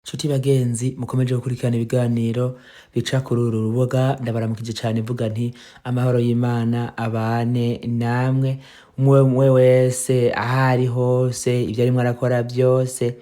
Nshuti bagenzi mukomeje gukurikirana ibiganiro bica kuri uru rubuga, ndabaramukije cane mvuga nti amahoro y'Imana abane namwe, umwe umwe wese aho ari hose, ivyo arimwo arakora vyose,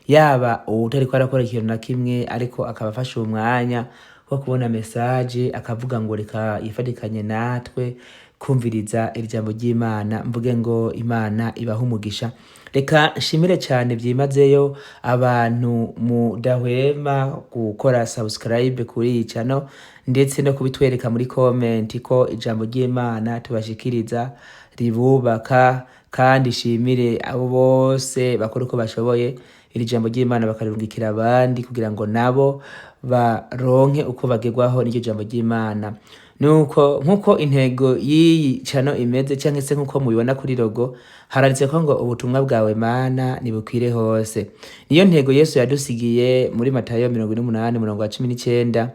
yaba uwutariko arakora ikintu na kimwe ariko akaba afashe umwanya wo kubona message akavuga ngo reka yifatikanye natwe kumviriza iri jambo ry'Imana, mvuge ngo Imana ibahe umugisha. Reka nshimire cane vyimazeyo abantu mudahwema gukora subscribe kuri iyi channel, ndetse no kubitwereka muri comment ko ijambo ry'Imana tubashikiriza ribubaka, kandi nshimire abo bose bakora uko bashoboye iri jambo ry'Imana bakarirungikira abandi kugira ngo nabo baronke uko bagerwaho n'iryo jambo ry'Imana. Nuko nkuko intego y'iyi channel imeze, canke se nkuko mubibona kuri logo, haranditseko ngo ubutumwa bwawe Mana nibukwire hose. Niyo ntego Yesu yadusigiye muri Matayo 48 umurongo wa 19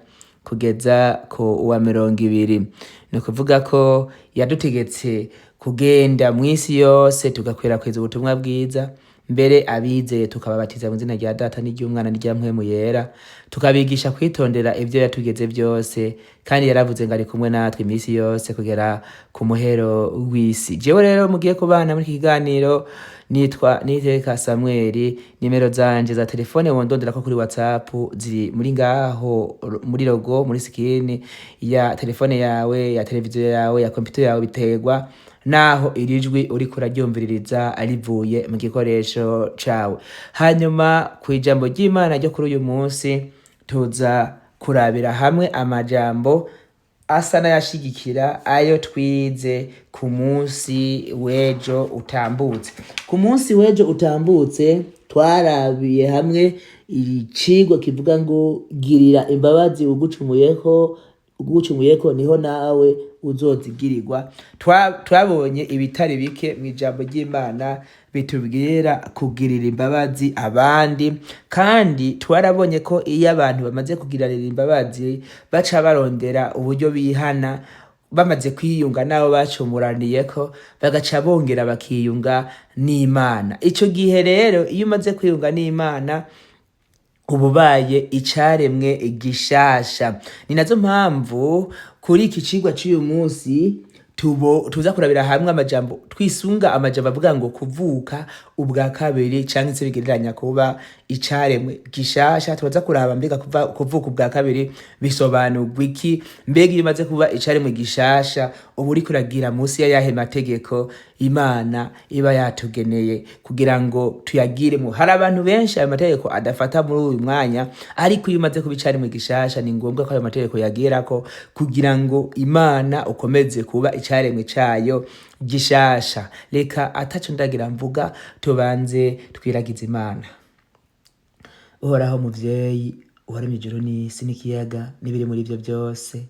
kugeza ku wa 20. Ni ukuvuga ko yadutegetse kugenda mw'isi yose tugakwirakwiza ubutumwa bwiza, mbere abizeye tukababatiza mu izina rya Data n'iry'Umwana n'irya Mpwemu Yera, tukabigisha kwitondera ivyo yatugeze vyose, kandi yaravuze ngo ari kumwe natwe iminsi yose kugera ku muhero w'isi. Jewe rero mugiye kubana muri iki kiganiro nitwa Niteka Samweli. Nimero zanje za telefone wondonderako kuri WhatsApp ziri muri ngaho muri logo, muri screen ya telefone yawe, ya televiziyo yawe, ya computer yawe, biterwa naho iri jwi uriko uraryumviririza rivuye mu gikoresho cawe. Hanyuma kw'ijambo ry'Imana ryo kuri uyu munsi tuza kurabira hamwe amajambo asa n'ayashigikira ayo twize ku munsi w'ejo utambutse. Ku munsi w'ejo utambutse twarabiye hamwe icigwa kivuga ngo girira imbabazi ugucumuyeko, ugucumuyeko niho nawe uzozigirirwa. Twabonye ibitari bike mw'ijambo ry'Imana bitubwira kugirira imbabazi abandi, kandi twarabonye ko iyo abantu bamaze kugiranira imbabazi baca barondera uburyo bihana, bamaze kwiyunga n'abo bacumuraniyeko bagaca bongera bakiyunga n'Imana. Ico gihe rero iyo umaze kwiyunga n'Imana uba ubaye icaremwe gishasha. Ni nazo mpamvu kuri iki cigwa c'uyu munsi tuza kurabira hamwe amajambo twisunga, amajambo avuga ngo kuvuka ubwa kabiri canke se bigereranya kuba icaremwe gishasha. Turaza kuraba mbega kuvuka ubwa kabiri bisobanurwa iki, mbega iyo umaze kuba icaremwe gishasha uba uriko uragira munsi y'ayahe mategeko Imana iba yatugeneye kugira ngo tuyagiremo. Hari abantu benshi ayo mategeko adafata muri uyu mwanya, ariko iyo umaze kuba icaremwe gishasha ni ngombwa ko ayo mategeko yagirako kugira ngo Imana ukomeze kuba icaremwe cayo gishasha. Reka ataco ndagira mvuga, tubanze twiragize Imana. Uhoraho muvyeyi uwaremye ijuru n'isi n'ikiyaga n'ibiri muri ivyo vyose,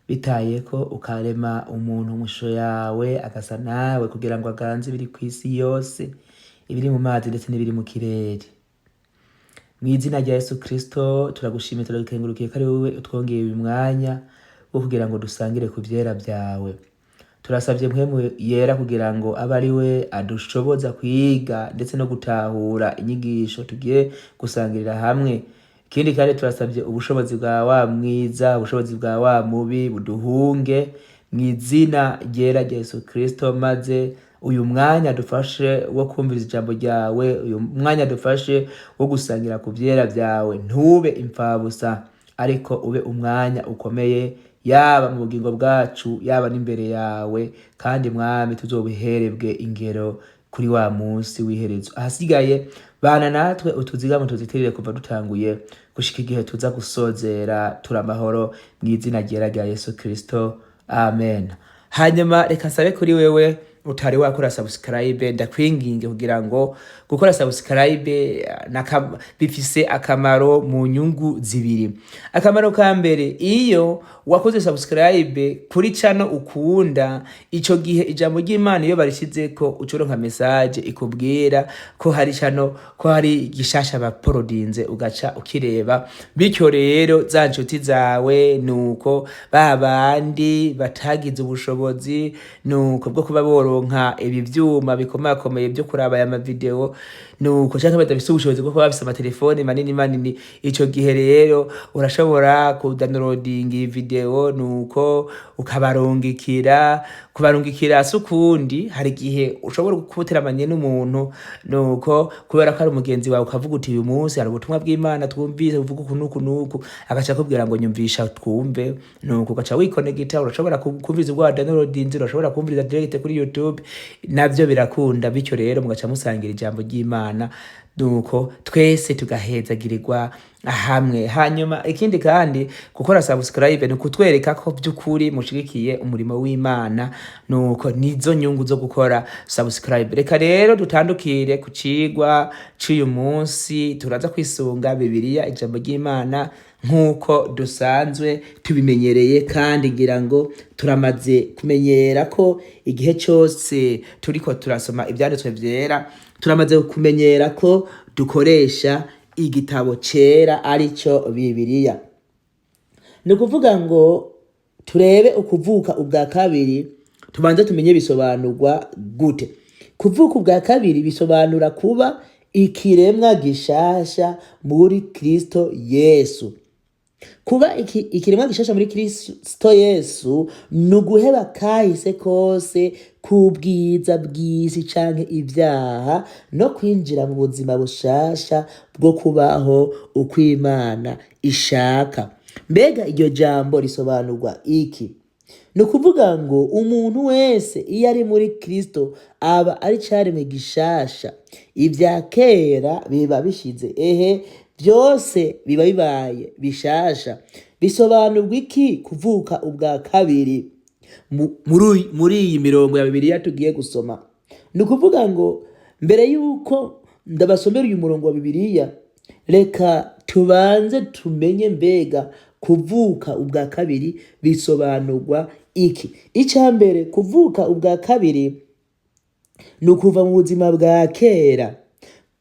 bitayeko ukarema umuntu mu ishusho yawe agasa nawe kugira ngo aganze ibiri kw'isi yose, ibiri mu mazi ndetse n'ibiri mu kirere. Mw'izina rya Yesu Kristo turagushimiye, turagukengurukiye ko ari wowe utwongeye uyu mwanya wo kugira ngo dusangire ku vyera vyawe. Turasavye Mpwemu Yera kugira ngo abe ari we adushoboza kwiga ndetse no gutahura inyigisho tugiye gusangirira hamwe. Ikindi kandi turasavye ubushobozi bwa wa mwiza, ubushobozi bwa wa mubi buduhunge mw'izina ryera rya Yesu Kristo, maze uyu mwanya dufashe wo kumviriza ijambo ryawe, uyu mwanya dufashe wo gusangira ku vyera vyawe ntube impfabusa, ariko ube umwanya ukomeye yaba mu bugingo bwacu, yaba n'imbere yawe, kandi Mwami tuzobiherebwe ingero kuri wa munsi w'iherezo. Ahasigaye bana natwe, utuzigame, tuzitirire kuva dutanguye gushika igihe tuza gusozera turi amahoro, mw'izina ryera rya Yesu Kristo, amen. Hanyuma reka nsabe kuri wewe utari wakora subscribe, ndakwinginge kugira ngo gukora subscribe bifise akamaro mu nyungu zibiri. Akamaro ka mbere, iyo wakoze subscribe kuri channel ukunda, ico gihe ijambo ry'Imana iyo barishizeko ucuronka message ikubwira ko hari channel, ko hari gishasha baporodinze, ugaca ukireba. Bityo rero za nshuti zawe, nuko ba bandi batagize ubushobozi nuko bwo kuba boronka ibi vyuma bikomakomeye byo kuraba aya mavideo, Nuko canke badafise ubushobozi bwo kuba bafise amatelefone manini manini. Ico gihe rero urashobora kudownloadinga iyi video, nuko ukabarungikira. Kubarungikira si ukundi, hari igihe ushobora kuba uteramanye n'umuntu, nuko kubera ko ari umugenzi wawe, ukavuga uti: "Uyu munsi hari ubutumwa bw'Imana twumvise buvuga uku n'uku n'uku." Agaca akubwira ngo: "Nyumvisha twumve." Nuko ugaca wikonegita. Urashobora kumviriza ubwo wadownloadinze, urashobora kumviriza direct kuri YouTube, navyo birakunda. Bityo rero mugaca musangira ijambo ry'Imana, nuko twese tugahezagirirwa hamwe. Hanyuma ikindi kandi, gukora subscribe ni ukutwereka ko by'ukuri mushigikiye umurimo w'Imana. Nuko nizo nyungu zo gukora subscribe. Reka rero dutandukire ku cigwa c'uyu munsi. Turaza kwisunga Bibiliya, ijambo ry'Imana, nk'uko dusanzwe tubimenyereye, kandi ngira ngo turamaze kumenyera ko igihe cyose turiko turasoma ivyanditswe vyera, turamaze kumenyera ko dukoresha igitabo cera, arico Bibiliya. Ni ukuvuga ngo turebe ukuvuka ubwa kabiri, tubanze tumenye bisobanurwa gute. Kuvuka ubwa kabiri bisobanura kuba ikiremwa gishasha muri Kristo Yesu. Kuba ikiremwa gishasha muri Kristo Yesu ni uguheba kahise kose k'ubwiza bw'isi canke ivyaha, no kwinjira mu buzima bushasha bwo kubaho uko Imana ishaka. Mbega iryo jambo risobanurwa iki? Ni ukuvuga ngo umuntu wese iyo ari muri Kristo aba ari caremwe gishasha. Ibya kera biba bishize, ehe, byose biba bibaye bishasha. Bisobanurwa iki kuvuka ubwa kabiri muri iyi mirongo ya Bibiliya tugiye gusoma? Ni ukuvuga ngo mbere y'uko ndabasomera uyu murongo wa Bibiliya, reka tubanze tumenye mbega kuvuka ubwa kabiri bisobanurwa iki. Icya mbere, kuvuka ubwa kabiri ni ukuva mu buzima bwa kera.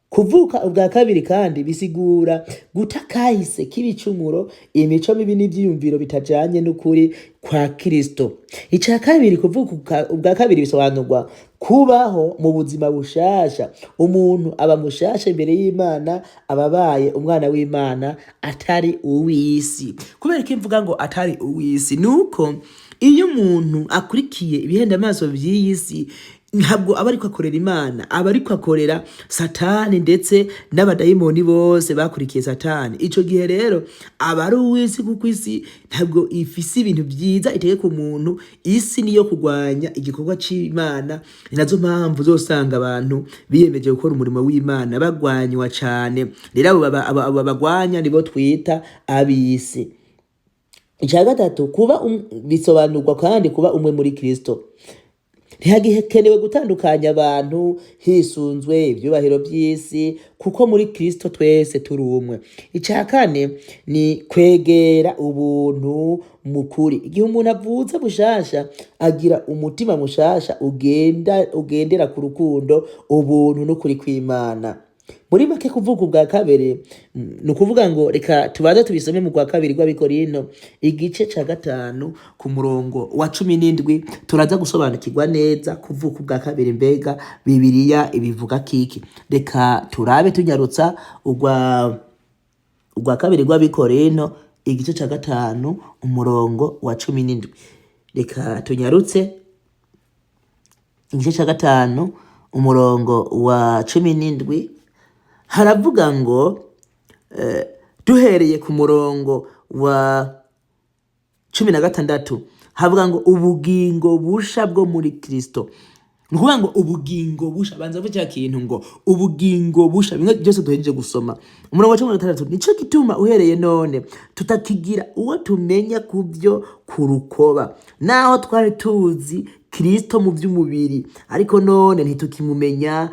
Kuvuka ubwa kabiri kandi bisigura guta kahise k'ibicumuro, imico mibi n'ivyiyumviro bitajanye n'ukuri kwa Kristo. Icya kabiri, kuvuka ubwa kabiri bisobanurwa kubaho mu buzima bushasha. Umuntu aba mushasha imbere y'Imana, aba abaye umwana w'Imana, atari uw'isi. Kubera ko imvuga ngo atari uw'isi, nuko iyo umuntu akurikiye ibihenda amaso vy'iyi si, ntabwo aba ariko akorera Imana, aba ariko akorera Satani ndetse n'abadayimoni bose bakurikiye Satani. Ico gihe rero aba ari uw'isi, kuko isi ntabwo ifise ibintu vyiza itegeka umuntu. Isi niyo kurwanya igikorwa c'Imana. Ni nazo mpamvu uzosanga abantu biyemeje gukora umurimo w'Imana bagwanywa cane. Rero abo bagwanya nibo twita ab'isi. Icya gatatu, kuba bisobanurwa kandi kuba umwe muri Kristo. Ntihagikenewe gutandukanya abantu hisunzwe ivyubahiro vy'isi, kuko muri Kristo twese turi umwe. Icya kane ni kwegera ubuntu mu kuri. Igihe umuntu avutse bushasha, agira umutima mushasha ugenda ugendera ku rukundo, ubuntu n'ukuri kw'Imana. Muri make, kuvuga ubwa kabiri ni ukuvuga ngo, reka tubanze tubisome mu rwa kabiri rw'Abikorino, igice ca 5, ku murongo wa 17. Turaza gusobanukirwa neza kuvuka ubwa kabiri, mbega Bibiliya ibivuga kiki. Reka turabe tunyarutsa urwa kabiri rw'Abikorino, igice ca 5, umurongo wa 17. Reka tunyarutse, igice ca 5, umurongo wa 17, haravuga ngo duhereye ku murongo wa 16, havuga ngo ubugingo busha bwo muri Kristo. Ni ukuvuga ngo ubugingo busha, banza vuga cya kintu ngo ubugingo busha, bimwe byose duhejeje gusoma. Umurongo wa 16: "Nico gituma uhereye none tutakigira uwo tumenya ku byo ku rukoba. Naho twari tuzi Kristo mu by'umubiri, ariko none ntitukimumenya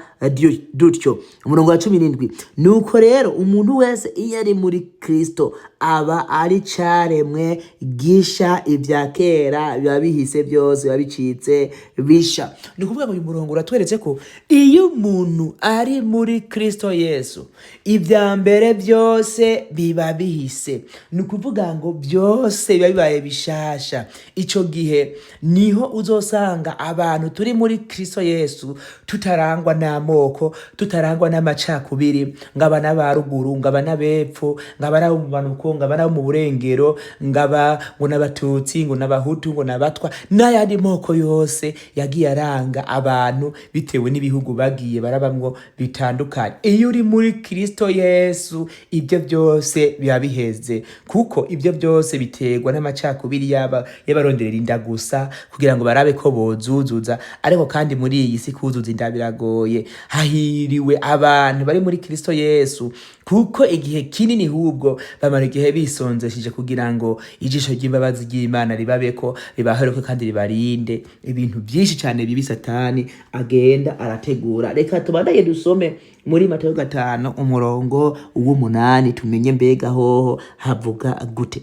dutyo." Umurongo wa 17: "Nuko rero umuntu wese iyo ari muri Kristo aba ari caremwe gisha, ibya kera biba bihise, byose biba bicitse bisha." Ni ukuvuga ngo uyu murongo uratweretse ko iyo umuntu ari muri Kristo Yesu, ibya mbere byose biba bihise. Ni ukuvuga ngo byose biba bibaye bishasha. Ico gihe niho uzosanga usanga abantu turi muri Kristo Yesu tutarangwa n'amoko, tutarangwa n'amacakubiri, ngaba n'aba ruguru, ngaba n'abepfo, ngaba n'abo mu manuko, ngaba n'abo mu burengero, ngaba ngo n'abatutsi, ngo n'abahutu, ngo n'abatwa, n'ayandi moko yose yagiye aranga abantu bitewe n'ibihugu bagiye barabamwo bitandukanye. Iyo uri muri Kristo Yesu, ibyo byose biba biheze, kuko ibyo byose biterwa n'amacakubiri y'abaronderera inda gusa kugira ngo barabe ko bozuzuza. Ariko kandi muri iyi si kuzuza inda biragoye. Hahiriwe abantu bari muri Kristo Yesu, kuko igihe kinini hubwo bamara igihe bisonzesheje kugira ngo ijisho ry'imbabazi ry'Imana ribabeko, ribaheruke kandi ribarinde ibintu byinshi cyane bibi Satani agenda arategura. Reka tubandanye dusome muri Matayo 5 umurongo w'8, tumenye mbega hoho havuga gute.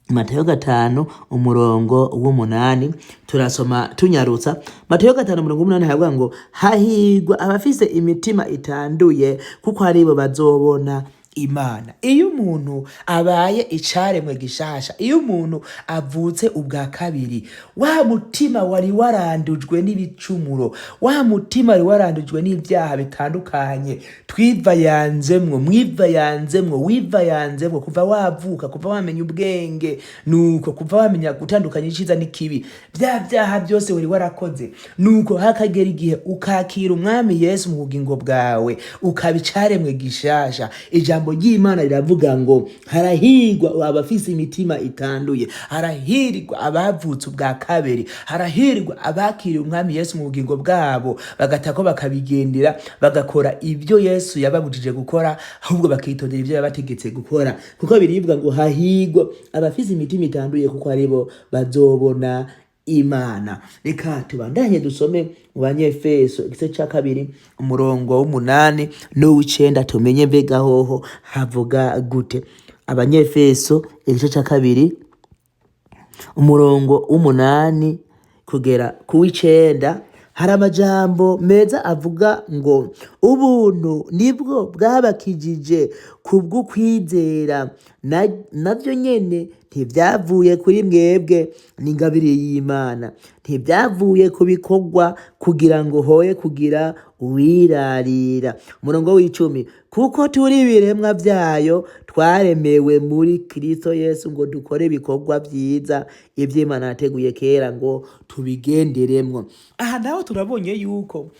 Matayo 5 umurongo w'8, turasoma tunyarutsa. Matayo 5 umurongo w'8 havuga ngo: "Hahirwa abafise imitima itanduye, kuko aribo bazobona Imana." Iyo umuntu abaye icaremwe gishasha, iyo umuntu avutse ubwa kabiri, wa mutima wari warandujwe n'ibicumuro, wa mutima wari warandujwe n'ibyaha bitandukanye twivayanzemwo, mwivayanzemwo, wivayanzemwo kuva wavuka, kuva wamenya ubwenge, nuko kuva wamenya gutandukanya iciza n'ikibi, bya byaha byose wari warakoze, nuko hakagera igihe ukakira Umwami Yesu mu bugingo bwawe, ukaba icaremwe gishasha. Ijambo ry'Imana riravuga ngo: "Harahirwa abafise imitima itanduye, harahirwa abavutse ubwa kabiri, harahirwa abakiriye Umwami Yesu mu bugingo bwabo, bagatako bakabigendera, bagakora ibyo Yesu yababujije gukora, ahubwo bakitondera ibyo yabategetse gukora." Kuko biribwa ngo: "Hahirwa abafise imitima itanduye, kuko aribo bazobona Imana." Reka tubandanye dusome mu Banyefeso igice ca 2 umurongo w'8 n'uw'icenda, tumenye mbega hoho havuga gute. Abanyefeso igice ca 2 umurongo w'8 kugera ku w'icenda, hari amajambo meza avuga ngo: "Ubuntu nibwo bwabakijije kubw'ukwizera, navyo nyene ntivyavuye kuri mwebwe, n'ingabire y'Imana. Ntivyavuye ku bikorwa, kugira ngo hoye kugira uwirarira." Umurongo w'10: "Kuko turi ibiremwa vyayo, twaremewe muri Kristo Yesu ngo dukore ibikorwa vyiza, ivy'Imana yateguye kera ngo tubigenderemwo." Aha naho turabonye yuko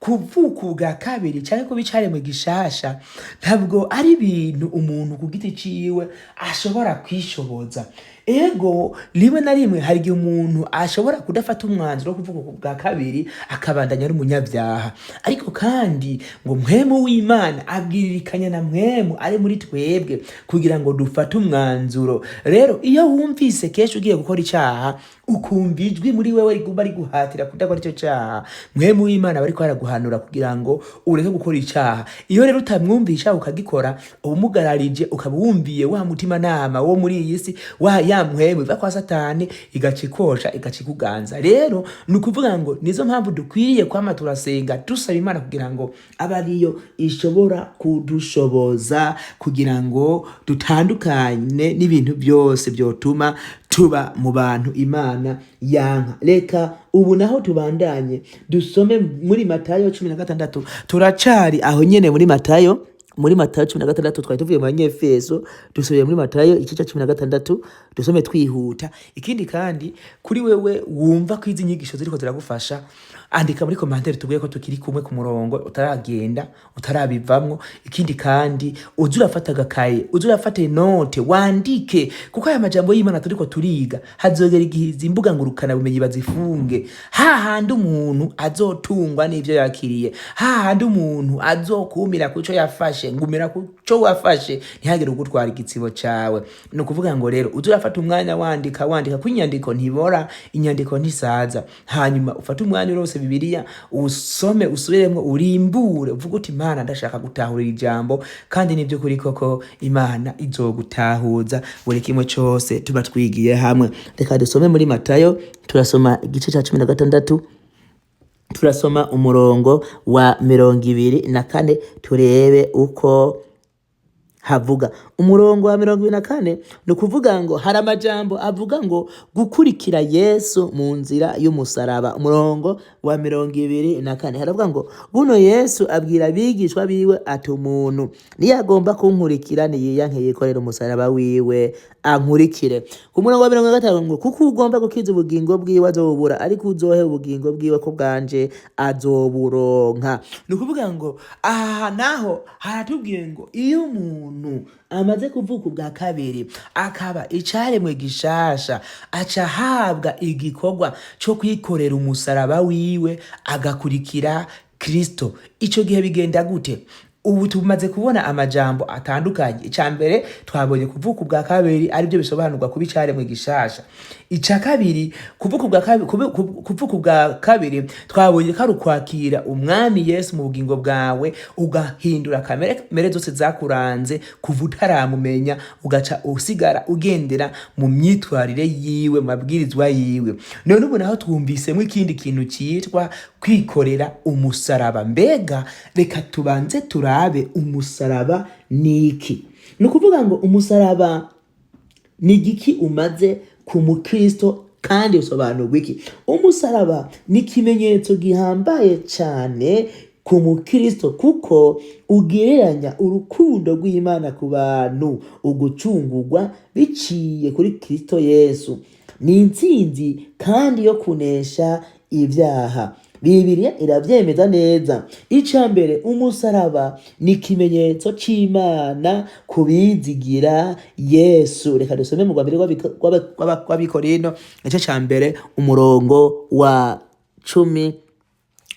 kuvuka ubwa kabiri canke kuba icaremwe gishasha ntabwo ari ibintu umuntu ku giti ciwe ashobora kwishoboza. Ego, rimwe na rimwe hari igihe umuntu ashobora kudafata umwanzuro wo kuvuka ubwa kabiri, akabandanya ari umunyabyaha. Ariko kandi ngo Mpwemu w'Imana abwiririkanya na mpwemu ari muri twebwe kugira ngo dufate umwanzuro. Rero iyo wumvise kenshi ugiye gukora icaha, ukumva ijwi muri wewe riguma riguhatira kudakora ico caha, Mpwemu w'Imana aba ariko araguhanura kugira ngo ureke gukora icaha. Iyo rero utamwumviye, icaha ukagikora, uba umugararije, ukaba wumviye wa mutima nama wo muri iyi si, wa ya mpwemu iva kwa Satani, igaca ikosha, igaca ikuganza. Rero ni ukuvuga ngo nizo mpamvu dukwiriye kwama turasenga, dusaba Imana kugira ngo abe ariyo ishobora kudushoboza kugira ngo dutandukane n'ibintu byose byotuma tuba mu bantu Imana yanka. Reka ubu naho tubandanye dusome muri Matayo 16. Turacari aho nyene muri Matayo 16. Twari tuvuye mu Banyefeso, dusubiye muri Matayo igice ca 16, dusome twihuta. Ikindi kandi, kuri wewe wumva ko izi nyigisho ziriko ziragufasha, andika muri commentaire tubwiye ko tukiri kumwe ku murongo, utaragenda, utarabivamwo. Ikindi kandi, uze urafata agakaye, uze urafata note, wandike, kuko aya majambo y'Imana turiko turiga, hazogera igihe izi mbuga ngurukana bumenyi bazifunge, hahandi umuntu azotungwa n'ivyo yakiriye, hahandi umuntu azokumira kuco yafashe. Ngumira kuco wafashe, ntihagire ugutwara igitsibo cawe. Ni ukuvuga ngo rero uze urafata umwanya wandika, wandika, ko inyandiko ntibora, inyandiko ntisaza. Hanyuma ufate umwanya urose Bibiliya, usome, usubiremwo, urimbure, uvuge uti: "Imana, ndashaka gutahura ijambo." Kandi nibyo kuri koko, Imana izogutahuza buri kimwe cose tuba twigiye hamwe. Reka dusome muri Matayo, turasoma igice ca 16, turasoma umurongo wa 24, turebe uko Havuga umurongo wa 24, ni ukuvuga ngo hari amajambo avuga ngo gukurikira Yesu mu nzira y'umusaraba. Umurongo wa 24 haravuga ngo: "Buno Yesu abwira abigishwa biwe ati: umuntu niyagomba kunkurikira, niyiyanke, yikorera umusaraba wiwe, ankurikire." Ku murongo wa 50 ngo: "Kuko ugomba gukiza ubugingo bwiwe azobubura, ariko uzohe ubugingo bwiwe ko bwanje azoburonka." Ni ukuvuga ngo aha naho haratubwiye ngo iyo umuntu amaze kuvuka ubwa kabiri, akaba icaremwe gishasha, aca ahabwa igikorwa co kwikorera umusaraba wiwe agakurikira Kristo. Ico gihe bigenda gute? Ubu tumaze kubona amajambo atandukanye. Icya mbere, twabonye kuvuka ubwa kabiri, aribyo bisobanurwa kuba icaremwe gishasha. Icya kabiri, kuvuka ubwa kabiri, twabonye ko ari ukwakira Umwami Yesu mu bugingo bwawe, ugahindura kamere mere zose zakuranze kuva utaramumenya, ugaca usigara ugendera mu myitwarire yiwe, mu mabwirizwa yiwe. None ubu naho twumvisemo ikindi kintu cyitwa kwikorera umusaraba. Mbega reka tubanze turabe umusaraba ni iki. Ni ukuvuga ngo umusaraba ni igiki umaze ku mukristo, kandi usobanurwa iki? Umusaraba ni ikimenyetso gihambaye cyane ku mukristo, kuko ugereranya urukundo rw'Imana ku bantu, ugucungurwa biciye kuri Kristo Yesu. Ni intsinzi kandi yo kunesha ibyaha. Bibiliya irabyemeza neza. Icya mbere, umusaraba ni ikimenyetso c'Imana ku bizigira Yesu. Reka dusome mu rwambere rw'Abikorino, igice ca mbere, umurongo wa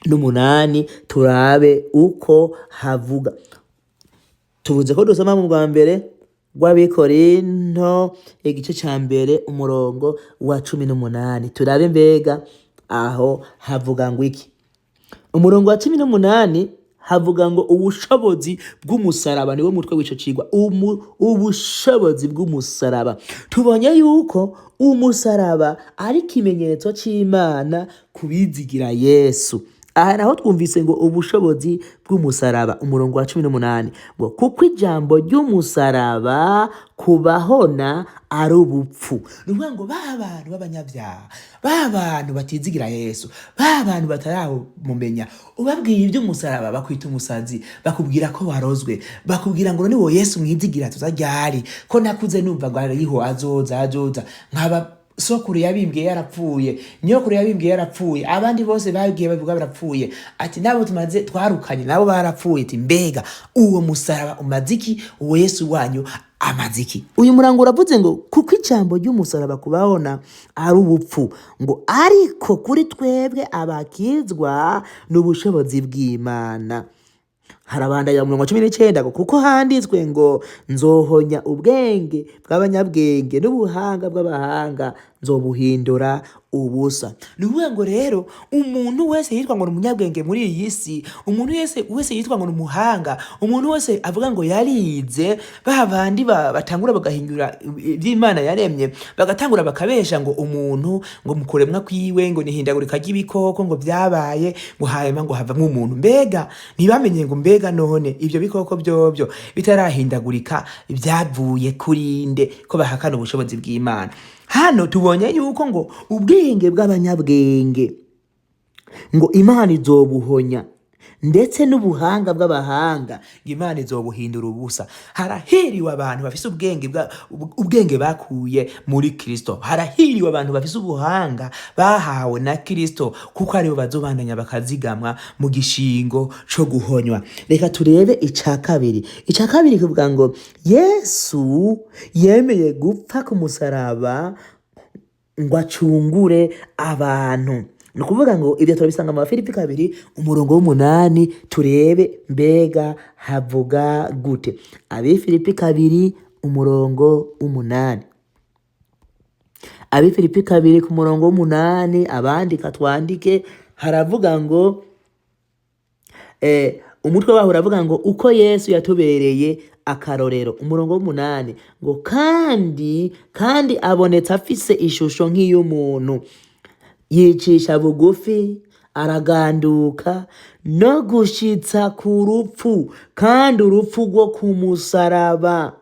18, turabe uko havuga. Tuvuze ko dusoma mu rwa mbere rw'Abikorinto, igice ca mbere, umurongo wa 18, turabe mbega aho havuga ngo iki. Umurongo wa 18 havuga ngo ubushobozi bw'umusaraba. Niwo mutwe w'ico cigwa, ubushobozi bw'umusaraba. Tubonye yuko umusaraba ari ikimenyetso c'Imana ku bizigira Yesu. Aha naho twumvise ngo ubushobozi bw'umusaraba. Umurongo wa 18 ngo: "Kuko ijambo ry'umusaraba kubahona ari ubupfu." Ni ukuvuga ngo ba bantu b'abanyabyaha, ba bantu batizigira Yesu, ba bantu bataramumenya, ubabwiye iby'umusaraba bakwita umusazi, bakubwira ko warozwe, bakubwira ngo none wowe Yesu mwizigira tuzaryari, ko nakuze numva ngo ariho azoza, azoza, nkaba sokuru yabimbwiye yarapfuye, nyokuru yabimbwiye yarapfuye, abandi bose bagiye babivuga barapfuye, ati nabo tumaze twarukanye nabo barapfuye, ati mbega uwo musaraba umaze iki? Uwo Yesu wanyu amaze iki? Uyu murango uravuze ngo: "Kuko ijambo ry'umusaraba kubabona ari ubupfu," ngo "ariko kuri twebwe abakizwa ni ubushobozi bw'Imana." Harabandanya mu murongo wa 19 ngo: "Kuko handitswe ngo: nzohonya ubwenge bw'abanyabwenge, n'ubuhanga bw'abahanga nzobuhindura ubusa." Ni ukuvuga ngo rero umuntu wese yitwa ngo ni umunyabwenge muri iyi si, umuntu wese yitwa ngo ni umuhanga, umuntu wese avuga ngo yarize, ba bandi batangura bagahinyura iby'Imana yaremye, bagatangura bakabesha ngo umuntu ngo mu kuremwa kwiwe ngo nihindagurika ry'ibikoko ngo byabaye, ngo hanyuma ngo havamwo umuntu. Mbega ntibamenye ngo mbega none ibyo bikoko byobyo bitarahindagurika byavuye kuri nde, ko bahakana ubushobozi bw'Imana? Hano tubonye yuko ngo ubwenge bw'abanyabwenge ngo Imana izobuhonya, ndetse n'ubuhanga bw'abahanga ngo Imana izobuhindura ubusa. Harahiriwe abantu bafise ubwenge bakuye muri Kristo. Harahiriwe abantu bafise ubuhanga bahawe na Kristo, kuko aribo bazobandanya bakazigamwa mu gishingo co guhonywa. Reka turebe ica kabiri. Ica kabiri kivuga ngo Yesu yemeye gupfa ku musaraba ngo acungure abantu. Ni ukuvuga ngo ibyo turabisanga mu Bafilipi 2, umurongo w'8. Turebe mbega havuga gute. Abifilipi 2, umurongo w'8. Abifilipi 2 ku murongo w'8, abandika twandike. Haravuga ngo umutwe waho uravuga ngo uko Yesu yatubereye akarorero. Umurongo w'8 ngo: Kandi abonetse afise ishusho nk'iy'umuntu, yicisha bugufi, Araganduka no gushitsa ku rupfu, kandi urupfu rwo ku musaraba.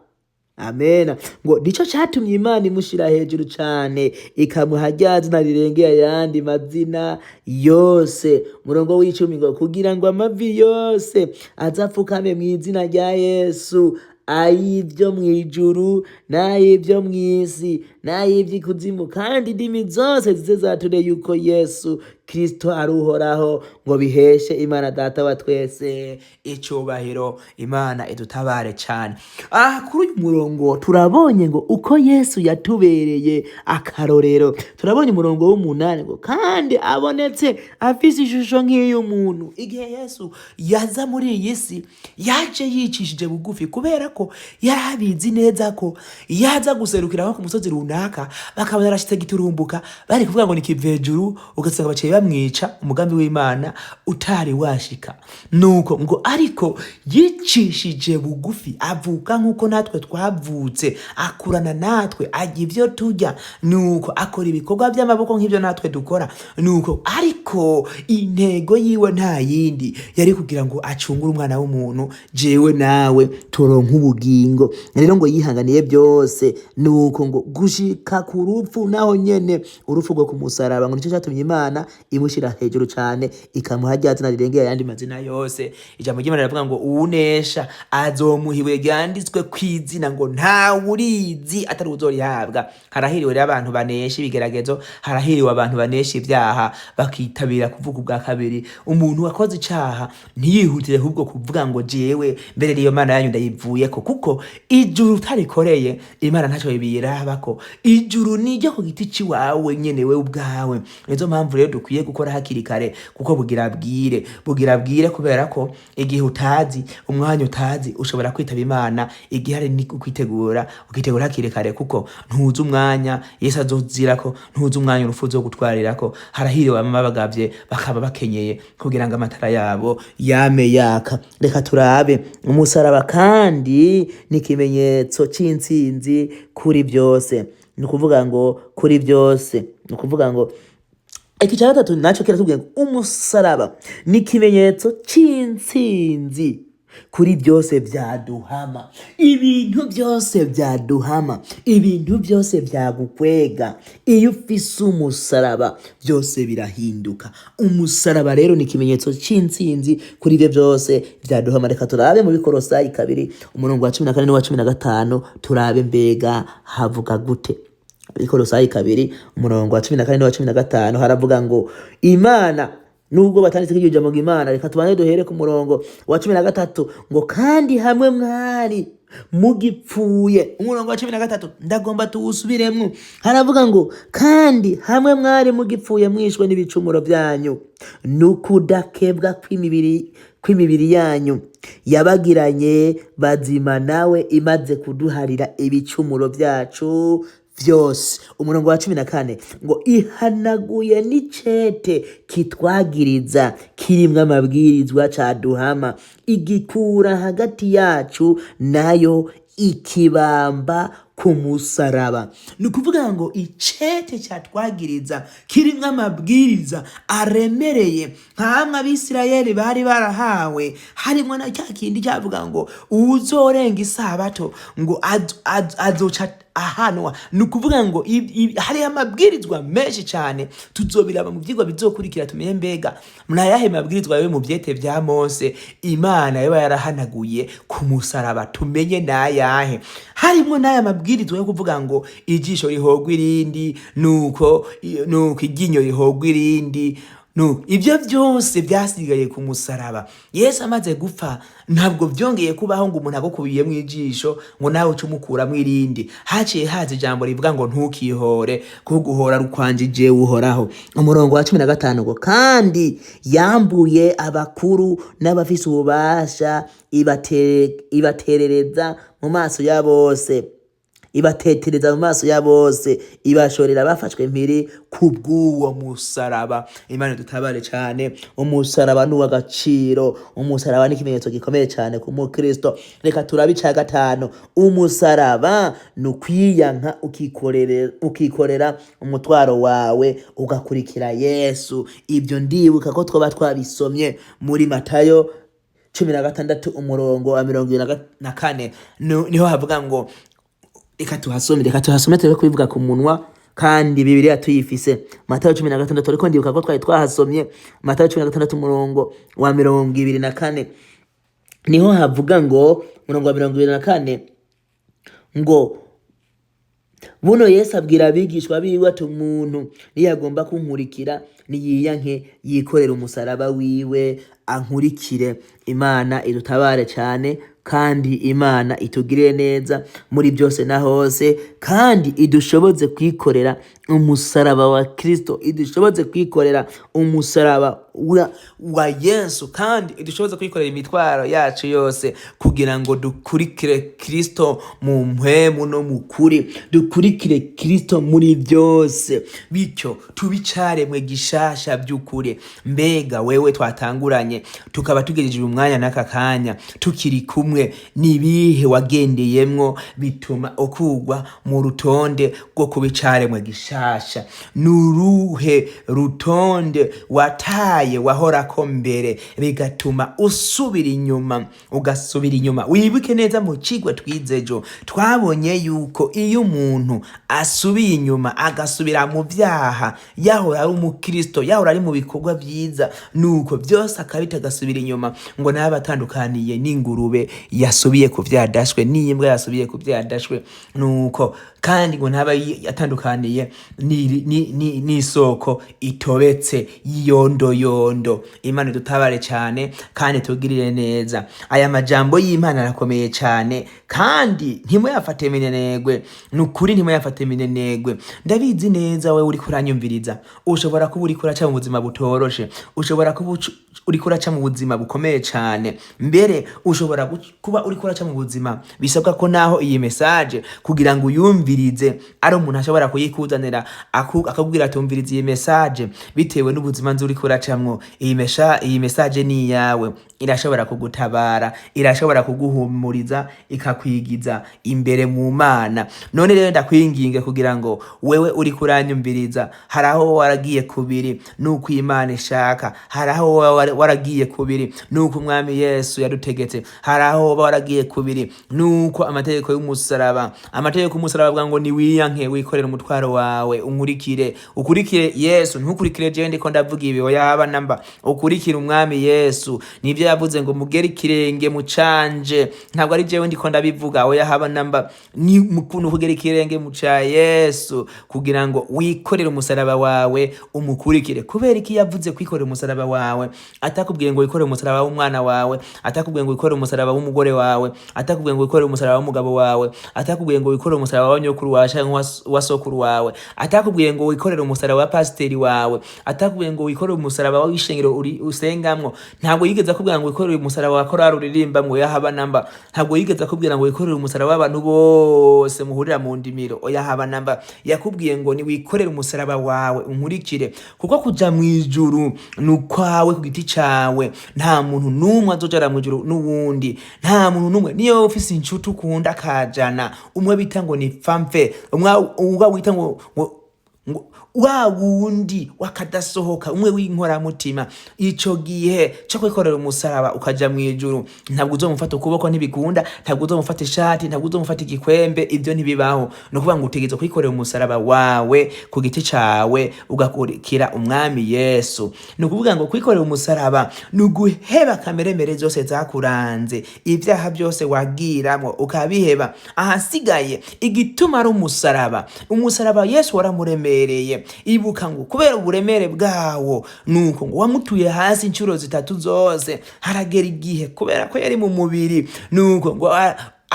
Amena. Ngo nico catumye Imana imushira hejuru cane, ikamuha rya zina rirengeye ayandi mazina yose. Murongo w'icumi ngo kugira ngo amavi yose azapfukame mw'izina rya Yesu, ay'ivyo mw'ijuru n'ay'ivyo mw'isi n'ay'ivy'ikuzimu, kandi indimi zose zize zature yuko Yesu Kristo ari Uhoraho, ngo biheshe Imana Data wa twese icubahiro. Imana idutabare cane. Aha kuri uyu murongo turabonye ngo uko Yesu yatubereye akarorero. Turabonye umurongo w'umunani ngo kandi abonetse afise ishusho nk'iy'umuntu. Igihe Yesu yaza muri iyi si, yaje yicishije bugufi, kubera ko yari abizi neza ko yaza guserukira nko ku musozi runaka, bakabona arashitse giturumbuka, bari kuvuga ngo ni kivejuru, ugasanga baciye bamwica, umugambi w'Imana utari washika. Nuko ngo ariko yicishije bugufi, avuka nk'uko natwe twavutse, akurana natwe, arya ivyo turya, nuko akora ibikorwa by'amaboko nk'ivyo natwe dukora. Nuko ariko intego yiwe nta yindi yari kugira ngo acungure umwana w'umuntu, jewe nawe, turonke ubugingo. Rero ngo yihanganiye byose, nuko ngo gushika ku rupfu, naho nyene urupfu rwo ku musaraba. Ngo nico catumye Imana imushira hejuru cane, ikamuha rya zina rirengeye ayandi mazina yose. Ijambo ry'Imana riravuga ngo uwunesha azomuha ibuye ryanditswe kw'izina ngo ntawe urizi atari uzorihabwa. Harahiriwe rero abantu banesha ibigeragezo, harahiriwe abantu banesha ibyaha, bakitabira kuvuga ubwa kabiri. Umuntu wakoze icaha ntiyihutire ahubwo kuvuga ngo jewe mbere niyo Mana yanyu ndayivuyeko, kuko ijuru utarikoreye Imana ntacyo bibirabako. Ijuru niryo ku giti ciwawe nyene, wewe ubwawe. Nizo mpamvu rero dukwiye gukora hakiri kare, kuko bugira bwire, bugira bwire, kubera ko igihe utazi, umwanya utazi, ushobora kwitaba Imana. Igihe hari ni ukwitegura, ukitegura hakiri kare, kuko ntuzi umwanya Yesu azozirako, ntuzi umwanya urupfu uzogutwarirako. Harahiriwe abama bagavye bakaba bakenyeye, kugira ngo amatara yabo yame yaka. Reka turabe umusaraba kandi ni ikimenyetso c'intsinzi kuri byose. Ni ukuvuga ngo kuri byose, ni ukuvuga ngo iki cya gatatu naco kiratubwira ngo umusaraba ni ikimenyetso c'intsinzi kuri byose vyaduhama. Ibintu byose vyaduhama, ibintu byose vyagukwega, iyo ufise umusaraba byose birahinduka. Umusaraba rero ni ikimenyetso c'intsinzi kuri ivyo byose vyaduhama. Reka turabe mu Bikorosayi 2, umurongo wa 14 n'uwa 15, turabe mbega havuga gute. Bikorosayi 2, umurongo wa 14 n'uwa 15, haravuga ngo Imana, nubwo batanditse iryo jambo ngo Imana, reka tubanze duhere ku murongo wa 13 ngo kandi hamwe mwari mugipfuye. Umurongo wa 13 ndagomba tuwusubiremwo. Haravuga ngo kandi hamwe mwari mugipfuye mwishwe n'ibicumuro byanyu n'ukudakebwa kw'imibiri yanyu, yabagiranye bazima nawe, imaze kuduharira ibicumuro byacu vyose. Umurongo wa 14 ngo ihanaguye n'icete kitwagiriza kirimwo amabwirizwa caduhama, igikura hagati yacu nayo, ikibamba ku musaraba. Ni ukuvuga ngo icete cyatwagiriza kirimwo amabwiriza aremereye nk'amwe Abisirayeli bari barahawe, harimwo na cya kindi cyavuga ngo uwuzorenga isabato ngo azoca ahanwa. Ni ukuvuga ngo hariho amabwirizwa menshi cyane. Tuzobiraba mu byigwa bizokurikira, tumenye mbega mnayahe mabwirizwa yo mu byete vya Mose Imana yoba yarahanaguye ku musaraba, tumenye nayahe. Harimwo n'aya mabwirizwa yo kuvuga ngo ijisho rihogwa irindi, nuko iryinyo rihogwa irindi. No, ibyo byose byasigaye ku musaraba. Yesu amaze gupfa ntabwo byongeye kubaho ngo umuntu agukubiyemo ijisho ngo nawe uce umukuramo irindi. Haciye haza ijambo rivuga ngo ntukihore, kuko guhora rukwanje jewe Uhoraho. Umurongo wa 15 ngo kandi yambuye abakuru n'abafise ububasha, ibaterereza mu maso ya bose. Ibatetereza mu maso ya bose, ibashorera bafashwe mpiri kubw'uwo musaraba. Imana idutabare cane. Umusaraba ni uw'agaciro, umusaraba ni ikimenyetso gikomeye cane ku mukristo. Reka turabe ica gatanu. Umusaraba ni ukwiyanka ukikorera umutwaro wawe ugakurikira Yesu. Ibyo ndibuka ko twoba twabisomye muri Matayo 16 umurongo wa 24. Niho havuga ngo, reka tuhasome tureke kubivuga ku munwa kandi Bibiliya tuyifise. Matayo 16, ariko ndibuka ko twari twahasomye Matayo 16 umurongo wa 24. Niho havuga ngo, umurongo wa 24 ngo: "Buno Yesu abwira abigishwa biwe ati: umuntu niyagomba kunkurikira, niyiyanke, yikorera umusaraba wiwe, ankurikire." Imana idutabare cyane, kandi Imana itugirire neza muri byose na hose, kandi idushoboze kwikorera umusaraba wa Kristo, idushoboze kwikorera umusaraba wa Yesu, kandi idushoboze kwikorera imitwaro yacu yose, kugira ngo dukurikire Kristo mu mpwemu no mu kuri, dukurikire Kristo muri byose, bityo tube icaremwe gishasha by'ukuri. Mbega wewe twatanguranye, tukaba tugejeje umwanya n'aka kanya tukiri kumwe, nibihe wagendeyemwo bituma ukugwa mu rutonde rwo kuba icaremwe gishasha? Ni uruhe rutonde wataye wahorako mbere, bigatuma usubira inyuma, ugasubira inyuma? Wibuke neza mu cigwa twize ejo, twabonye yuko iyo umuntu asubiye inyuma, agasubira mu vyaha, yahora ari umukristo, yahora ari mu bikorwa vyiza, nuko byose akabita agasubira inyuma, ngo nabe atandukaniye n'ingurube yasubiye ku vyadashwe, n'imbwa yasubiye ku vyadashwe. Nuko kandi ngo ntaba atandukaniye n'isoko itobetse y'iyondoyondo. Imana idutabare cyane kandi tugirire neza. Aya majambo y'Imana arakomeye cyane, kandi ntimuyafate minenegwe. Ni ukuri, ntimuyafate minenegwe. Ndabizi neza, wewe uriko uranyumviriza, ushobora kuba uriko uraca mu buzima butoroshe, ushobora kuba uriko uraca mu buzima bukomeye cyane. Mbere ushobora kuba uriko uraca mu buzima bisabwa ko naho iyi message kugira ngo uyumvirize ari umuntu ashobora kuyikuzanira, akakubwira ati: "Umviriza iyi message, bitewe n'ubuzima nzi uriko uracamwo, iyi message ni iyawe, irashobora kugutabara, irashobora kuguhumuriza, ikakwigiza imbere mu Mana." None rero ndakwinginge kugira ngo wewe uriko uranyumviriza, hari aho waragiye kubiri nuko Imana ishaka, hari aho waragiye kubiri nuko Umwami Yesu yadutegetse, hari aho woba waragiye kubiri nuko amategeko y'umusaraba. Amategeko y'umusaraba avuga ngo: "Niwiyanke, wikorere umutwaro wawe, unkurikire." Ukurikire Yesu, ntukurikire jewe ndiko ndavuga ibi, oya, haba namba. Ukurikire Umwami Yesu. Nivyo yavuze ngo: "Mugere ikirenge mu canje." Ntabwo ari jewe ndiko ndabivuga, oya, haba namba. Ni mukuntu kugera ikirenge mu ca Yesu kugira ngo wikorere umusaraba wawe umukurikire. Kubera iki yavuze kwikorera umusaraba wawe, atakubwiye ngo wikorere umusaraba w'umwana wawe, atakubwiye ngo wikorere umusaraba w'umugore wawe, atakubwiye ngo wikorere umusaraba w'umugabo wawe, atakubwiye ngo wikorere umusaraba wa nyokuru wawe canke wa sokuru wawe, atakubwiye ngo wikorere umusaraba wa pasiteri wawe, atakubwiye ngo wikorere umusaraba w'ishengero uri usengamwo? Ntabwo yigeze akubwira ngo wikorere umusaraba wa korali uririmbamwo, yahaba namba. Ntabwo yigeze akubwira ngo wikorere umusaraba w'abantu bose muhurira mu ndimiro, oya, haba namba. Yakubwiye ngo ni wikorere umusaraba wawe unkurikire, kuko kuja mu ijuru ni ukwawe ku giti cawe. Nta muntu n'umwe azojana mu ijuru n'uwundi, nta muntu n'umwe. Niyo ufise inshuti ukunda akajana, umwe bita ngo ni famfe, umwe uba wita ngo wa wundi wakadasohoka, umwe w'inkoramutima, ico gihe co kwikorera umusaraba ukaja mu ijuru, ntabwo uzomufata ukuboko, ntibikunda. Ntabwo uzomufata ishati, ntabwo uzomufata igikwembe, ibyo ntibibaho. Ni ukuvuga ngo utegerezwa kwikorera umusaraba wawe ku giti cawe ugakurikira Umwami Yesu. Ni ukuvuga ngo kwikorera umusaraba ni uguheba kameremere zose zakuranze, ibyaha byose wagiramwo ukabiheba. Ahasigaye igituma ari umusaraba, umusaraba Yesu waramuremereye. Ibuka ngo kubera uburemere bwawo, nuko ngo wamutuye hasi inshuro zitatu zose. Haragera igihe, kubera ko yari mu mubiri, nuko ngo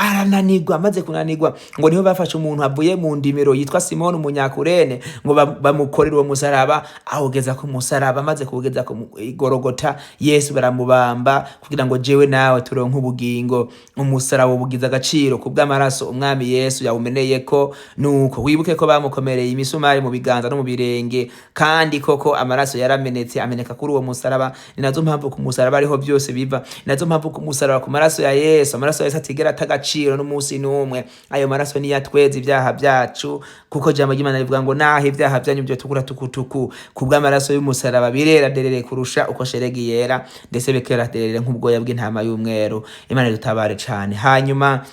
Arananirwa. Amaze kunanirwa, ngo niho bafashe umuntu avuye mu ndimiro yitwa Simoni Umunyakurene, ngo bamukorere uwo musaraba, awugeza ku musaraba. Amaze kuwugeza ku Igorogota, Yesu baramubamba kugira ngo jewe nawe turonke ubugingo. Umusaraba ubugize agaciro kubw'amaraso umwami Yesu yawumeneyeko. Nuko wibuke ko bamukomereye imisumari mu biganza no mu birenge, kandi koko amaraso yaramenetse, ameneka kuri uwo musaraba. Ni nazo mpamvu ku musaraba ariho byose biva. Ni nazo mpamvu ku musaraba, ku maraso ya Yesu, amaraso ya Yesu atigera ata agaciro n'umunsi n'umwe. Ayo maraso niyo atweza ibyaha byacu, kuko jambo ry'Imana rivuga ngo naho ibyaha byanyu byotukura tukutuku, kubw'amaraso y'umusaraba birera derere kurusha uko sheregi yera, ndetse bikera derere nk'ubwoya bw'intama y'umweru. Imana idutabare cane. Hanyuma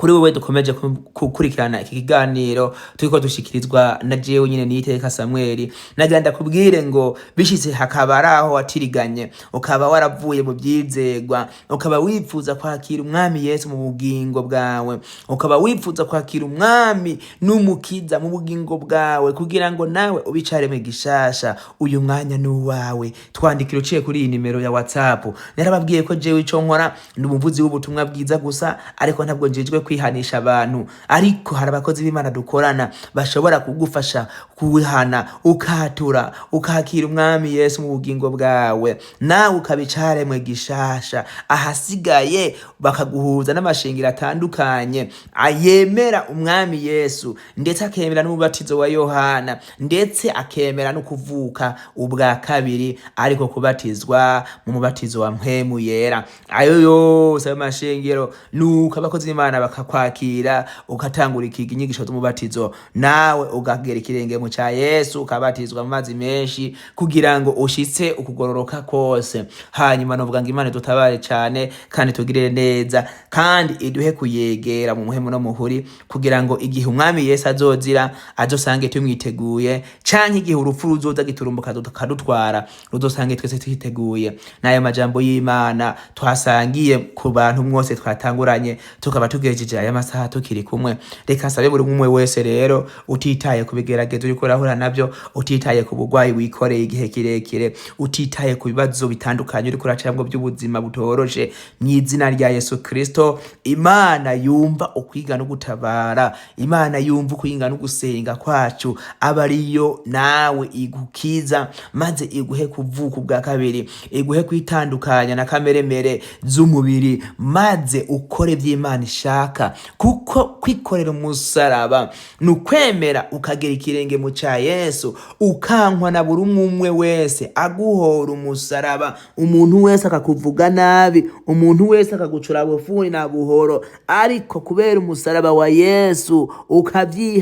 kuri wewe dukomeje gukurikirana iki kiganiro turiko dushikirizwa na jewe nyine Niyiteka Samweli, nagira ndakubwire ngo bishitse hakaba ari aho watiriganye, ukaba waravuye mu byizegwa, ukaba wifuza kwakira umwami Yesu mu bugingo bwawe, ukaba wifuza kwakira umwami n'umukiza mu bugingo bwawe kugira ngo nawe ubicare mu gishasha, uyu mwanya ni uwawe. Twandikira uciye kuri iyi nimero ya WhatsApp. Narababwiye ko jewe ico nkora ni umuvuzi w'ubutumwa bwiza gusa, ariko ntabwo njejwe kwihanisha abantu. Ariko hari abakozi b'Imana dukorana bashobora kugufasha kuwihana, ukatura, ukakira umwami Yesu mu bugingo bwawe, nawe ukaba icaremwe gishasha. Ahasigaye bakaguhuza n'amashengero atandukanye ayemera umwami Yesu, ndetse akemera n'umubatizo wa Yohana, ndetse akemera no kuvuka ubwa kabiri, ariko kubatizwa mu mubatizo wa Mpwemu Yera. Ayo yose, ayo mashengero, nuko abakozi b'Imana bakakwakira, ugatangura ikiga inyigisho z'umubatizo, nawe ukagera ikirenge mu ca Yesu, ukabatizwa mu mazi menshi kugira ngo ushitse ukugororoka kose. Hanyuma novuga ngo Imana idutabare cane kandi tugirire neza, kandi iduhe kuyegera mu muhemu no muhuri, kugira ngo igihe umwami Yesu azozira azosange tumwiteguye, canke igihe urupfu ruzoza giturumbuka tukadutwara, ruzosange twese twiteguye. N'ayo majambo y'Imana twasangiye ku bantu mwose twatanguranye, tukaba tugejeje aya masaha tukiri kumwe. Reka nsabe buri umwe wese rero, utitaye ku bigeragezo uriko urahura navyo, utitaye ku burwayi wikoreye igihe kirekire, utitaye ku bibazo bitandukanye uriko uracamwo by'ubuzima butoroshe, mw'izina rya Yesu Kristo, Imana yumva ukwiga no gutabara, Imana yumva ukwiga no gusenga kwacu, aba ariyo nawe igukiza, maze iguhe kuvuka ubwa kabiri, iguhe kwitandukanya na kameremere z'umubiri, maze ukore ivy'Imana ishaka. Kuko kwikorera umusaraba ni ukwemera ukagera ikirenge mu ca Yesu, ukankwa na buri umwe umwe wese aguhora umusaraba, umuntu wese akakuvuga nabi, umuntu wese akagucura bufuni na buhoro, ariko kubera umusaraba wa Yesu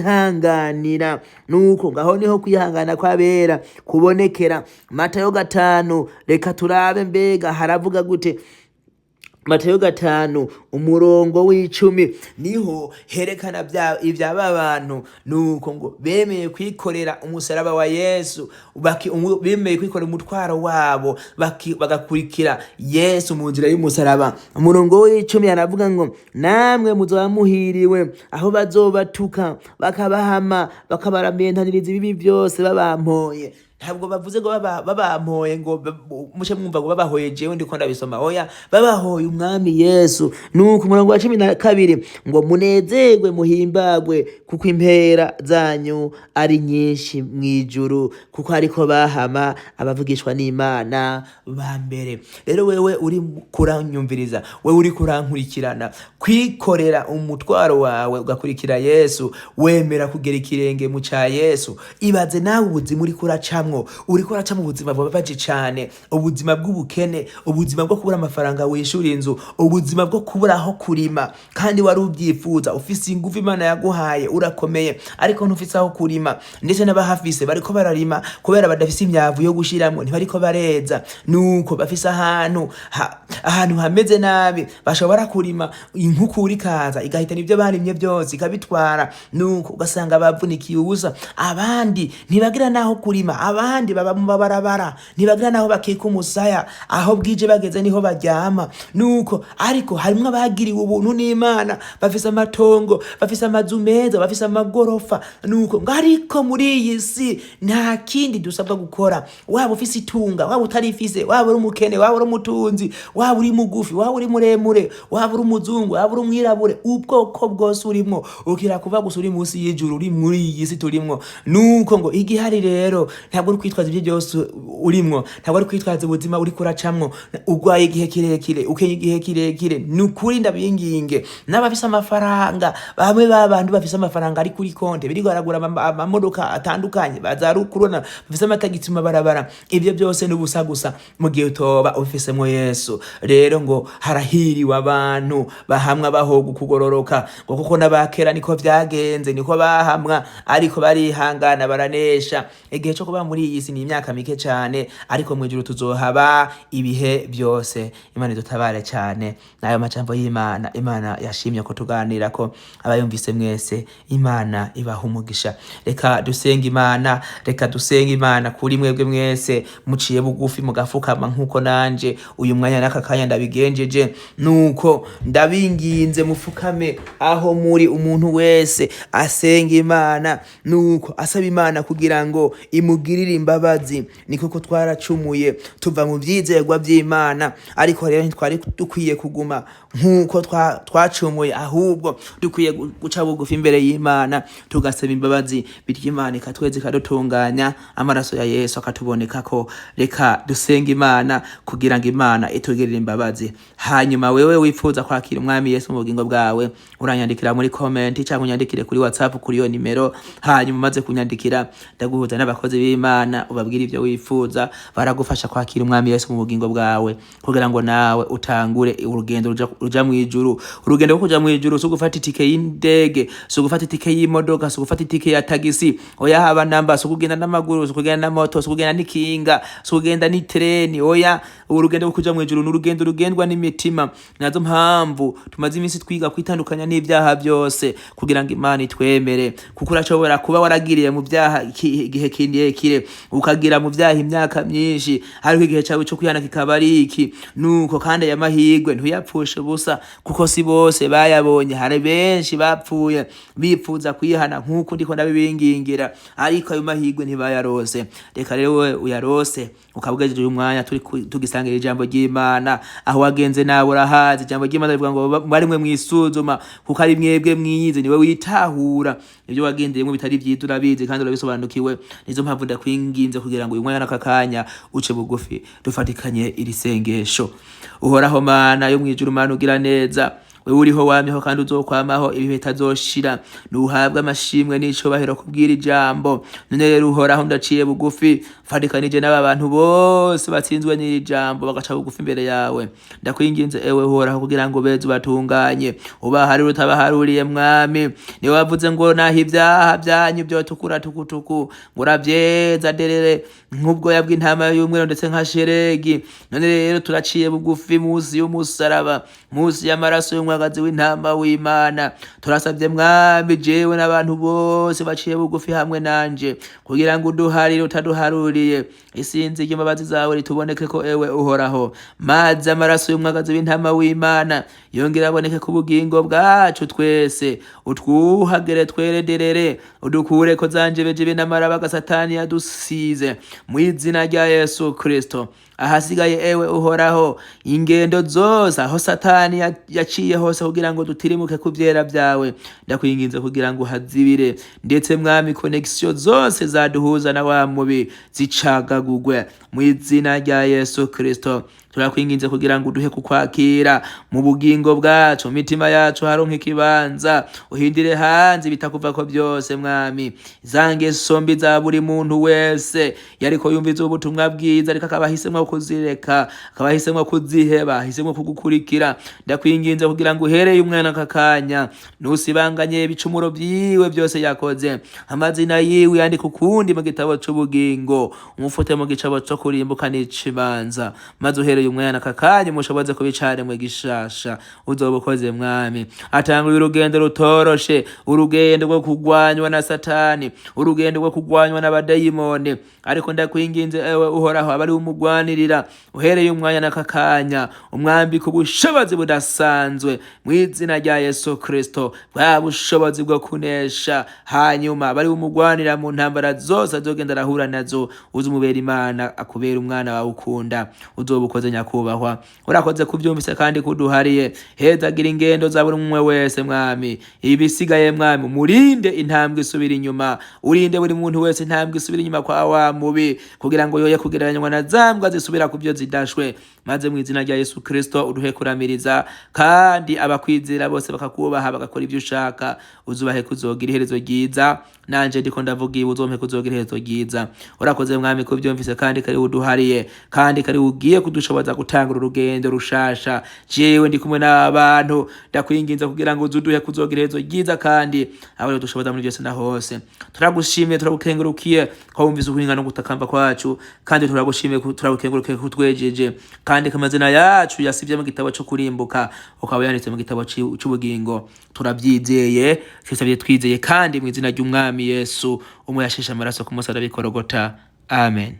ukavyihanganira. Nuko ngaho niho kwihangana kw'abera kubonekera. Matayo 5, reka turabe mbega haravuga gute. Matayo 5 umurongo w'10 niho herekana ibya ba bantu, nuko ngo bemeye kwikorera umusaraba wa Yesu, bemeye kwikorera umutwaro wabo, bagakurikira Yesu mu nzira y'umusaraba. Umurongo w'10 aravuga ngo namwe muzoba muhiriwe aho bazobatuka, bakabahama, bakabaramentaniriza ibibi byose babampoye. Ntabwo bavuze ngo babampoye, ngo muce mwumva ngo babahoye jewe ndiko ndabisoma. Oya, babahoye umwami Yesu. Nuko umurongo wa 12 ngo munezerwe muhimbagwe, kuko impera zanyu ari nyinshi mw'ijuru, kuko ariko bahama abavugishwa n'Imana ba mbere. Rero wewe uri kuranyumviriza, wewe uri kurankurikirana, kwikorera umutwaro wawe ugakurikira Yesu, wemera kugera ikirenge mu ca Yesu, ibaze nawe ubuzima uriko uracamwo. Uriko uraca mu buzima bubabaje cane, ubuzima bw'ubukene, ubuzima bwo kubura amafaranga wishura inzu, ubuzima bwo kubura aho kurima kandi wari ubyifuza, ufise ingufu Imana yaguhaye, urakomeye, ariko ntufise aho kurima. Ndetse n'abahafise bariko bararima, kubera badafise imyavu yo gushiramwo ntibariko bareza. Nuko bafise ahantu ahantu hameze nabi bashobora kurima, inkukura ikaza igahitana ibyo barimye byose ikabitwara. Nuko ugasanga bavunikiye ubusa. Abandi ntibagira n'aho kurima. Abandi baba mu mabarabara, ntibagira naho bakika umusaya, aho bwije bageze niho baryama. Nuko ariko harimwo abagiriwe ubuntu n'Imana, bafise amatongo, bafise amazu meza, bafise amagorofa. Nuko ngo ariko muri iyi si nta kindi dusabwa gukora. Waba ufise itunga, waba utarifise, waba uri umukene, waba uri umutunzi, waba uri mugufi, waba uri muremure, waba uri umuzungu, waba uri umwirabure, ubwoko bwose urimwo, ukira kuva gusa uri munsi y'ijuru, uri muri iyi si turimwo. Nuko ngo igihari rero ntabwo uri kwitwaza ibyo byose urimwo, ntabwo ari kwitwaza ubuzima uriko uracamwo, urwaye igihe kirekire, ukenye igihe kirekire. Ni ukuri ndabinginge, n'abafise amafaranga, bamwe b'abantu bafise amafaranga ari kuri konte, biriko baragura amamodoka atandukanye, bazarukurona, bafise amatagisi mu mabarabara, ibyo byose ni ubusa gusa mu gihe utoba ubifisemwo Yesu. Rero ngo harahiriwe abantu bahamwa bahoga ukugororoka, ngo kuko n'abakera niko vyagenze, niko bahamwa, ariko barihangana baranesha. Igihe cyo kuba muri iyi si ni imyaka mike cane, ariko mu ijuru tuzohaba ibihe byose. Imana idutabare cane. N'ayo majambo y'Imana, Imana yashimye ko tuganira ko abayumvise mwese, Imana ibaha umugisha. Reka dusenge Imana, reka dusenge Imana kuri mwebwe mwese muciye bugufi mugafukama nk'uko nanje uyu mwanya n'aka kanya ndabigenjeje. Nuko ndabinginze mufukame aho muri, umuntu wese asenga Imana, nuko asaba Imana kugira ngo imugirire imbabazi. Ni koko twaracumuye tuva mu vyizerwa vy'Imana, ariko rero ntitwari dukwiye kuguma nk'uko twacumuye, ahubwo dukwiye guca bugufi imbere y'Imana tugasaba imbabazi, bityo Imana ikatweza ikadutunganya, amaraso ya Yesu akatubonekako. Reka dusenge Imana kugira ngo Imana itugirire imbabazi. Hanyuma wewe wifuza kwakira Umwami Yesu mu bugingo bwawe, uranyandikira muri comment cyangwa unyandikire kuri WhatsApp kuri iyo nimero. Hanyuma umaze kunyandikira, ndaguhuza n'abakozi b'Imana, ubabwire ibyo wifuza, baragufasha kwakira Umwami Yesu mu bugingo bwawe, kugira ngo nawe utangure urugendo ruja mu ijuru. Urugendo rwo kuja mu ijuru si ugufata itike y'indege, si ugufata itike y'imodoka, si ugufata itike ya tagisi, oya, haba namba. Si ukugenda n'amaguru, si ukugenda na moto, si ukugenda n'ikinga, si ukugenda n'itereni, oya. Urugendo rwo kuja mu ijuru ni urugendo rugendwa n'imitima. Nazo mpamvu tumaze iminsi twiga kwitandukanya n'ibyaha byose kugira ngo Imana itwemere, kuko urashobora kuba waragiriye mu byaha igihe kirekire, ukagira mu byaha imyaka myinshi, ariko igihe cyawe cyo kwihana kikaba ari iki. Nuko kandi aya mahirwe ntuyapfushe ubusa, kuko si bose bayabonye. Hari benshi bapfuye bipfuza kwihana nk'uko ndiko ndabibingingira, ariko ayo mahirwe ntibayarose. Reka rero wewe uyarose, ukaba ugejeje uyu mwanya turi tugisangira ijambo ry'Imana. Aho wagenze nawe urahazi. Ijambo ry'Imana rivuga ngo barimwe mwisuzuma, kuko ari mwebwe mwiyizi, niwe witahura ibyo wagendeyemo bitari byiza, urabizi kandi urabisobanukiwe. Nizo mpamvu ndakwinginze kugira ngo uyu mwanya n'aka kanya uce bugufi, dufatikanye iri sengesho. Uhoraho Mana yo mwijuru, Mana ugira neza, wewe uriho, wamyeho kandi uzokwamaho ibihe bitazoshira, nuhabwe amashimwe n'icubahiro kubwira ijambo. None rero Uhoraho, ndaciye bugufi mfatikanije n'aba bantu bose batsinzwe n'iri jambo bagaca bugufi imbere yawe. Ndakwinginze ewe Uhoraho kugira ngo beze ubatunganye, ubaharure utabaharuriye. Mwami, niwe wavuze ngo naho ibyaha byanyu byotukura tukutuku, ngo uravyeza derere nk'ubwoya bw'intama y'umweru ndetse nka sheregi. None rero turaciye bugufi munsi y'umusaraba, munsi y'amaraso y'umwagazi w'intama w'Imana. Turasabye Mwami, jewe n'abantu bose baciye bugufi hamwe nanje, kugira ngo uduharire utaduharuriye, isinzi ry'imbabazi zawe rituboneke ko ewe Uhoraho, maze amaraso y'umwagazi w'intama w'Imana yongera aboneke ku bugingo bwacu twese, utwuhagere twerederere, udukureko za njebejebe n'amaraba Satani yadusize, mu izina rya Yesu Kristo. Ahasigaye ewe Uhoraho, ingendo zose aho Satani yaciye hose kugira ngo dutirimuke ku vyera vyawe, ndakwinginze kugira ngo uhazibire, ndetse Mwami, connection zose zaduhuza na wa mubi zicagagugwe mu izina rya Yesu Kristo. Turakwinginze kugira ngo uduhe kukwakira mu bugingo bwacu, mu mitima yacu haronke ikibanza, uhindire hanze ibitakuvako byose. Mwami, za ngeso mbi za buri muntu wese yariko yumviza ubutumwa bwiza, ariko akaba ahisemwo kuzireka, akaba ahisemwo kuziheba, ahisemwo kugukurikira, ndakwinginze kugira ngo uhereye umwana aka kanya ntusibanganye ibicumuro vyiwe byose yakoze, amazina yiwe yandika ukundi mu gitabo c'ubugingo, umufute mu gitabo co kurimbuka n'icibanza, maze uhereye Uhereye umwana aka kanya umushoboze kuba icaremwe gishasha, uzoba ukoze Mwami. Atanguye urugendo rutoroshe, urugendo rwo kugwanywa na Satani, urugendo rwo kugwanywa n'abadayimoni, ariko ndakwinginze ewe Uhoraho, abari umugwanirira uhereye umwanya n'aka kanya, umwambika ubushobozi budasanzwe mu izina rya Yesu Kristo, bwa bushobozi bwo kunesha. Hanyuma bari umugwanira mu ntambara zose azogenda arahura nazo, uze umubera Imana, akubera umwana wawe ukunda. Uzoba ukoze Nyakubahwa, urakoze kubyumvise kandi kuduhariye. Hezagira ingendo za buri umwe wese Mwami. Ibisigaye Mwami, umurinde intambwe isubira inyuma, urinde buri muntu wese intambwe isubira inyuma kwa wa mubi, kugira ngo yoye kugereranywa na za mbwa zisubira ku byo zidashwe. Maze mu izina rya Yesu Kristo uduhe kuramiriza, kandi abakwizera bose bakakubaha bagakora ibyo ushaka, uzubahe kuzogira iherezo ryiza. Nanje ndiko ndavuga ibi, uzompe kuzogira iherezo ryiza. Urakoze Mwami kubyumvise kandi kari uduhariye, kandi kari ugiye kudushoboza gutangura urugendo rushasha. Jewe ndi kumwe n'abantu, ndakwinginze kugira ngo uzuduhe kuzogira iherezo ryiza, kandi abe dushoboza muri byose na hose. Turagushimiye, turagukengurukiye ko wumvise uguhinga no gutakamba kwacu, kandi turagushimiye, turagukengurukiye ko utwejeje, kandi ko amazina yacu yasivye mu gitabo co kurimbuka, ukaba yanditse mu gitabo c'ubugingo. Turabyizeye, twisabye twizeye, kandi mu izina ry'Umwami Yesu, umwe yasheshe amaraso ku musaraba i Golgota. Amen.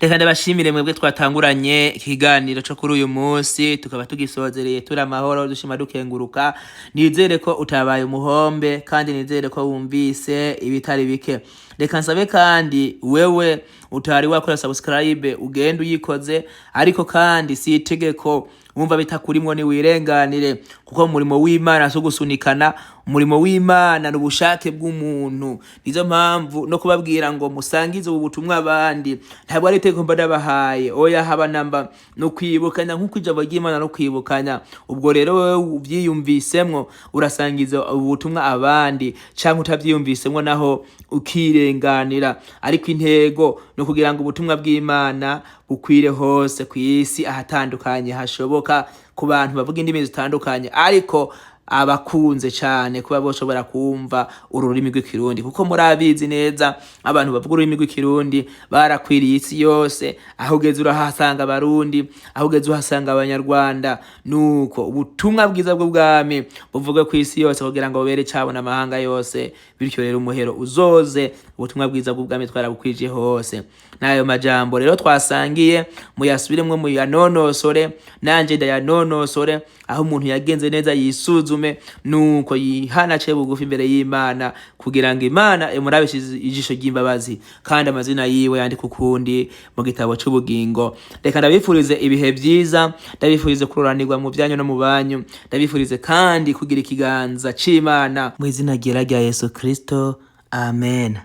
Reka ndabashimire mwebwe twatanguranye ikiganiro co kuri uyu munsi, tukaba tugisozereye turi amahoro, dushima dukenguruka. Nizere ko utabaye umuhombe, kandi nizere ko wumvise ibitari bike. Reka nsabe kandi wewe utari wakora subscribe, ugende uyikoze, ariko kandi si itegeko. Wumva bitakurimwo ni wirenganire, kuko umurimo w'Imana si ugusunikana, umurimo w'Imana ni ubushake bw'umuntu. Nizo mpamvu no kubabwira ngo musangize ubu butumwa abandi, ntabwo ari itegeko mba ndabahaye, oya, haba namba. No kwibukanya nk'uko ijambo ry'Imana no kwibukanya. Ubwo rero wewe uvyiyumvisemwo urasangiza ubu butumwa abandi, canke utavyiyumvisemwo naho ukirenganira, ariko intego ni ukugira ngo ubutumwa bw'Imana bukwire hose kw'isi, ahatandukanye hashoboka, ku bantu bavuga indimi zitandukanye, ariko abakunze cyane kuba boshobora kumva ururimi rw'Ikirundi, kuko murabizi neza abantu bavuga ururimi rw'Ikirundi barakwiriye isi yose. Aho ugeze urahasanga Abarundi, aho ugeze uhasanga Abanyarwanda. Nuko ubutumwa bwiza bw'ubwami buvuge ku isi yose, kugira ngo bubere cabona amahanga yose. Bityo rero umuhero uzoze ubutumwa bwiza bw'ubwami twarabukwije hose. N'ayo majambo rero twasangiye muyasubiremwo, muyanonosore, nanje ndayanonosore. Aho umuntu yagenze neza yisuzume, nuko yihana aciye bugufi imbere y'Imana, kugira ngo Imana imurabishe ijisho ry'imbabazi, kandi amazina yiwe yandike ukundi mu gitabo c'ubugingo. Reka ndabifurize ibihe byiza, ndabifurize kuroranirwa mu byanyu no mu banyu, ndabifurize kandi kugira ikiganza c'Imana mu izina ryera rya Yesu Kristo. Amen.